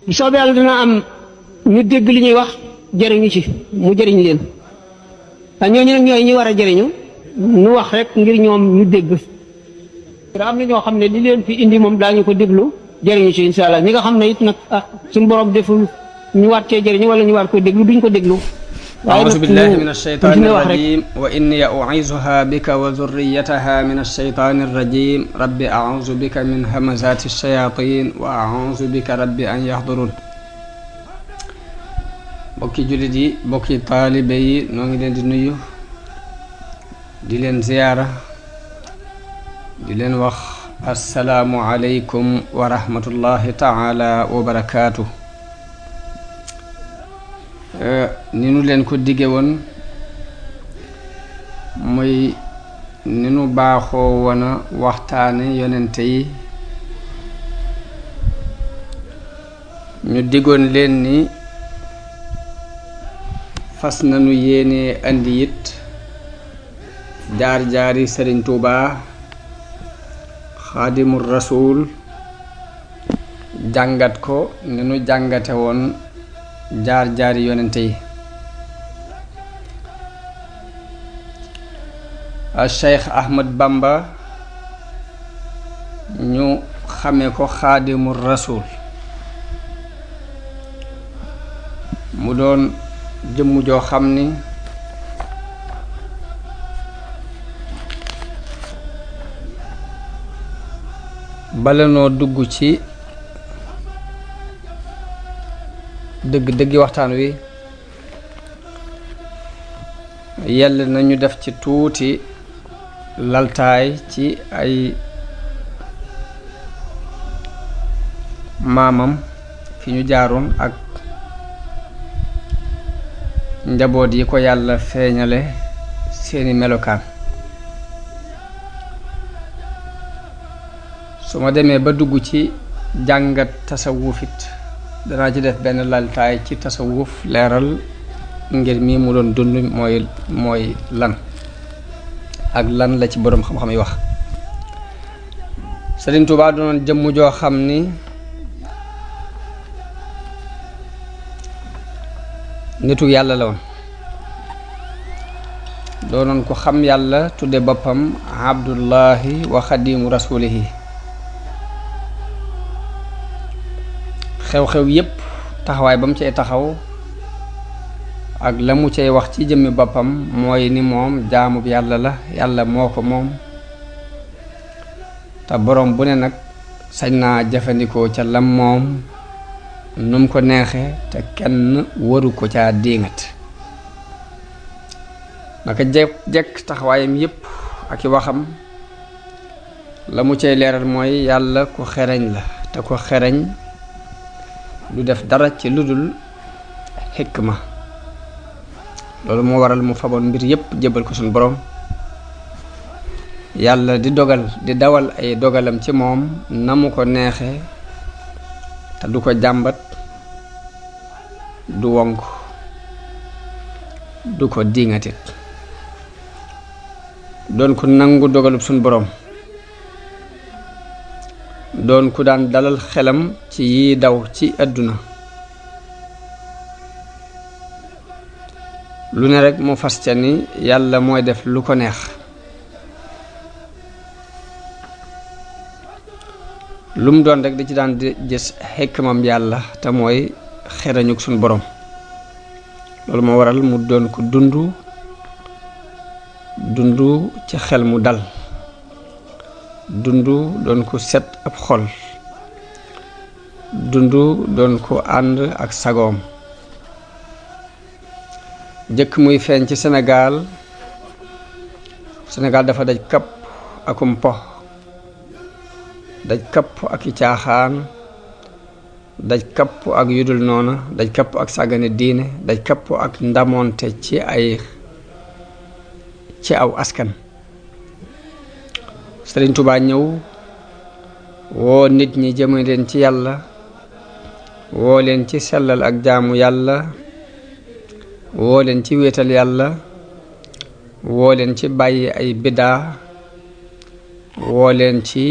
bu soobee yàlla dina am ñu dégg li ñuy wax jëriñu ci mu jëriñ leen ñooñu nag ñooy ñi war a jëriñu nu wax rek ngir ñoom ñu dégg am na ñoo xam ne li leen fi indi moom daañu ko déglu jëriñu ci incha allah ñi nga xam ne it nag suñu borom deful ñu waat cee jëriñu wala ñu war ko déglu duñ ko déglu. أعوذ بالله من الشيطان الرجيم وإني أعيذها بك وذريتها من الشيطان الرجيم رب أعوذ بك من همزات الشياطين وأعوذ بك رب أن يحضرون bokki jullit yi bokki taalibe yi noo ngi leen di nuyu di leen ziyaara di leen wax assalaamu aleykum wa rahmatullahi taala wa barakaatu ni nu leen ko digge woon mooy ni nu baaxoo woon a waxtaane yonente yi ñu diggoon leen ni fas nañu yéene andi it jaar-jaari Sëriñ Tuubaa Xaadimu Rasuul jàngat ko ni nu jàngate woon jaar-jaari yonente yi Cheikh Ahmad Bamba ñu xame ko Xaadimu Rasuul mu doon jëmm joo xam ni bala noo dugg ci dëggi waxtaan wi yell nañu def ci tuuti laltaay ci ay maamam fi ñu jaaroon ak njaboot yi ko yàlla feeñale seeni melokaan su ma demee ba dugg ci jàngat tasawufit danaa ci def benn laltaay ci tasawuf leeral ngir mi mu doon dund mooy lan ak lan la ci boroom xam-xam yi wax Sëriñ Tuubaa doonoon jëmm joo xam ni nitu yàlla la woon doonoon ko xam yàlla tudde boppam abdullahi wa xadimu rasulihi xew-xew yépp taxawaay ba mu cay taxaw ak la mu cay wax ci jëmmi boppam mooy ni moom jaamub yàlla la yàlla moo ko moom te boroom bu ne nag sañ naa jëfandikoo ca lam moom num ko neexe te kenn waru ko caa diingat naka jekk taxawaayam yépp ak i waxam la mu cay leeral mooy yàlla ku xereñ la te ko xereñ du def dara ci ludul xikma loolu moo waral mu faboon mbir yépp jébbal ko suñu boroom yàlla di dawal ay dogalam ci moom na mu ko neexe te du ko jàmbat du wonk du ko diŋatit doon ko nangu dogalub suñ boroom doon ku daan dalal xelam ci yi daw ci àdduna lu ne rekk mu fas ca ni yàlla mooy def lu ko neex lu mu doon rekk di ci daan di gis xikmam yàlla te mooy xerañuk suñ boroom loolu moo waral mu doon ko dund ci xel mu dal dund doon ko set ab xol dund doon ko ànd ak sagoom jëkk muy feeñ ci Sénégal dafa daj kapp akum po daj kapp ak i caaxaan daj kapp ak yudul noona daj kapp ak sàggane diine daj kapp ak ndamoonte ci aw askan Sëriñ Tuubaa ñëw woo nit ñi jëme leen ci yàlla woo leen ci sellal ak jaamu yàlla woo leen ci wéetal yàlla woo leen ci bàyyi ay biddaa woo leen ci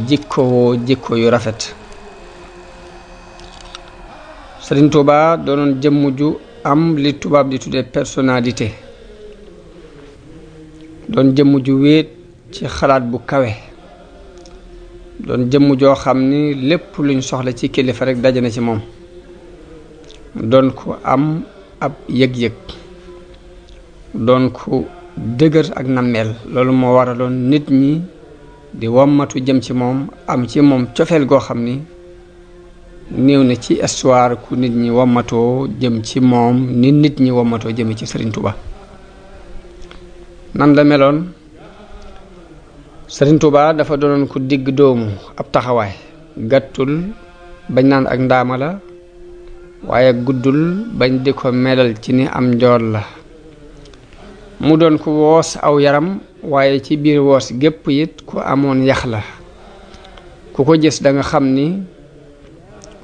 jikko yu rafet Sëriñ Tuuba doonoon jëmm ju am li tubaab di tuddee personnalité, doon jëmm ju wéet ci xalaat bu kawe, doon jëmm joo xam ni lépp luñ soxla ci kilifa rek daje na ci moom, doon ko am ab yëg-yëg, doon ko dëgër ak nammeel. loolu moo waraloon nit ñi di wommatu jëm ci moom, am ci moom cofeel goo xam ni néew na ci histoire ku nit ñi wommatoo jëm ci moom ni nit ñi wommatoo jëm ci Sëriñ Tuuba. nan la meloon? Sëriñ Tuuba dafa doonoon ku digg doomu ab taxawaay, gàttul bañ naan ak ndaama la, waaye guddul bañ di ko melal ci ni am njool la. mu doon ku woos aw yaram, waaye ci biir woos gépp it ku amoon yax la. ku ko gis da nga xam ni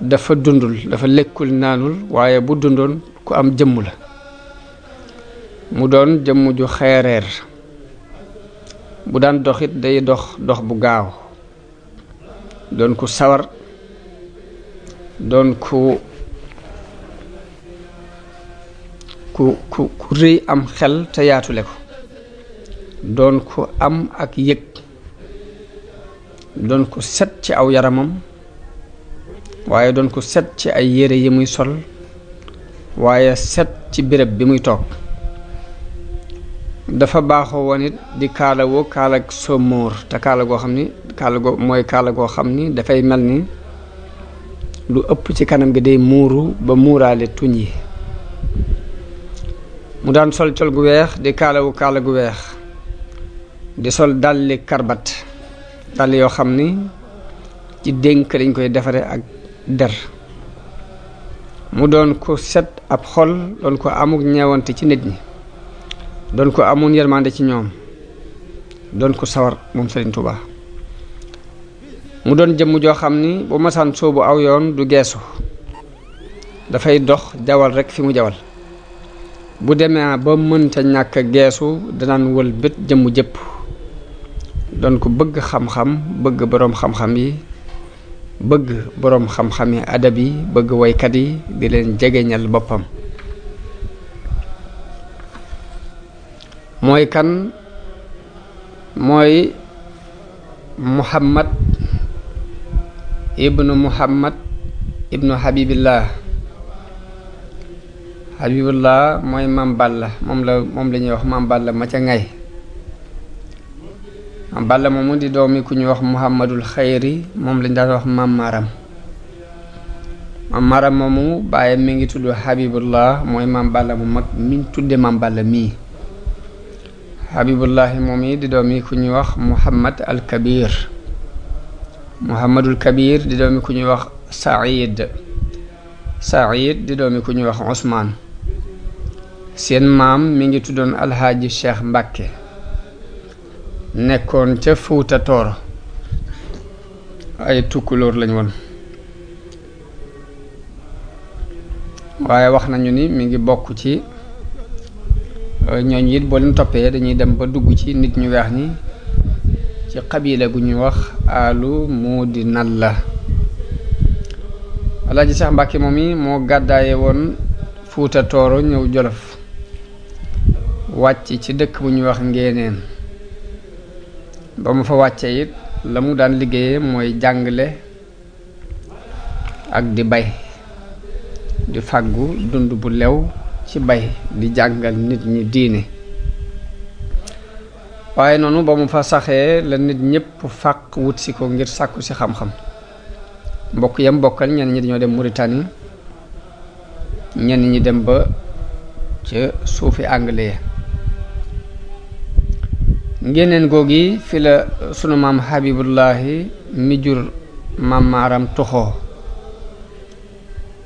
dafa dundul, dafa lekkul naanul, waaye bu dundoon ku am jëmm la. mu doon jëmm ju xeereer, bu daan doxit day dox bu gaaw, doon ku sawar, doon ku rëy am xel te yaatule ko, doon ku am ak yëg, doon ku set ci aw yaramam, waaye doon ku set ci ay yére yi muy sol, waaye set ci béréb bi muy toog. dafa baaxoo woon it di kaalawoo kaalag somóor, te kaala goo xam ni kaala goo xam ni dafay mel ni lu ëpp ci kanam gi day muuru ba muuraale tuñ yi. mu daan sol col gu weex, di kaalawu kaala gu weex, di sol dalli karbat, dàll yoo xam ni ci dénk lañ koy defare ak der. mu doon ko set ab xol, doon ko amuk ñeewante ci nit ñi, doon ko amoon yërmande ci ñoom, doon ko sawar moom Sëriñ Tuuba. mu doon jëmm joo xam ni bu masaan soobu aw yoon du geesu, dafay dox jawal rekk fi mu jawal. bu demee ba mënta ñàkk geesu danaan wël bët jëmm jëpp, doon ko bëgg xam-xam, bëgg boroom xam-xam yi, bëgg boroom xam-xam yi adab yi, bëgg woykat yi, di leen jegeñal boppam. mooy kan? mooy Muhammad ibnu Habibillah mooy Maam Balla, moom la ñuy wax Maam Balla ma ca ngay. Maam Balla moomu di doomi ku ñuy wax Muhammadul Xayri, moom lañ daan wax Maam Maram. Maam Maram moomu bàyyi mi ngi tudd Habibullah, mooy Maam Balla mu mag miñ tudde Maam Balla mii. Habibullahi moom yi di doomi ku ñuy wax Muhammadul Kabir di doomi ku ñuy wax Saïd di doomi ku ñuy wax Ousmane. seen maam mi ngi tuddoon Alhaaji Cheikh Mbàkke, nekkoon ca Fuuta Tooro, ay tukkulóor lañ woon. waaye wax nañu ni mi ngi bokk ci ñooñu it boo leen toppee dañuy dem ba dugg ci nit ñu weex ñi ci xabila gu ñuy wax alu Moodi Nalla. Alaaji Seex Mbàkke moom yi moo gàddaaye woon Fuuta Tooro ñëw Jolof, wàcc ci dëkk bu ñuy wax Ngéeneen. ba mu fa wàccee it la mu daan liggéeyee mooy jàngale ak di bay, di fàggu dund bu lew ci bay, di jàngal nit ñi diine. waaye noonu ba mu fa saxee la nit ñëpp fàq wut si ko ngir sàkku si xam-xam. mbokk yam bokkal ñenn ñi dañoo dem Mauritanie, ñenn ñi dem ba ca suufi anglais. Ngéeneen googi fi la sunu maam Habibullahi mi jur Maam Maaram toxoo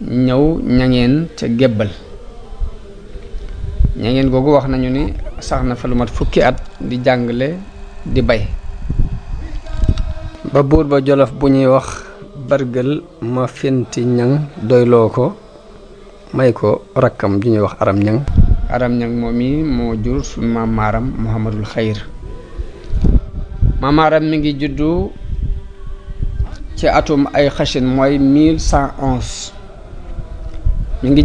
ñëw ñangeen ca gébbal. ñangeen googu wax nañu ni sax na fa lu mat fukki at di jàngale di bay, ba buur ba Jolof bu ñuy wax Bargël ma fenti ñang doyloo ko, may ko rakkam ju ñuy wax Aram Ñang. Aram Ñang moom yi moo jur sunu Maam Maaram Muhammadul Xayr. Maam Maaram mi ngi juddu ci atum ay xashin mooy 1111 mi ngi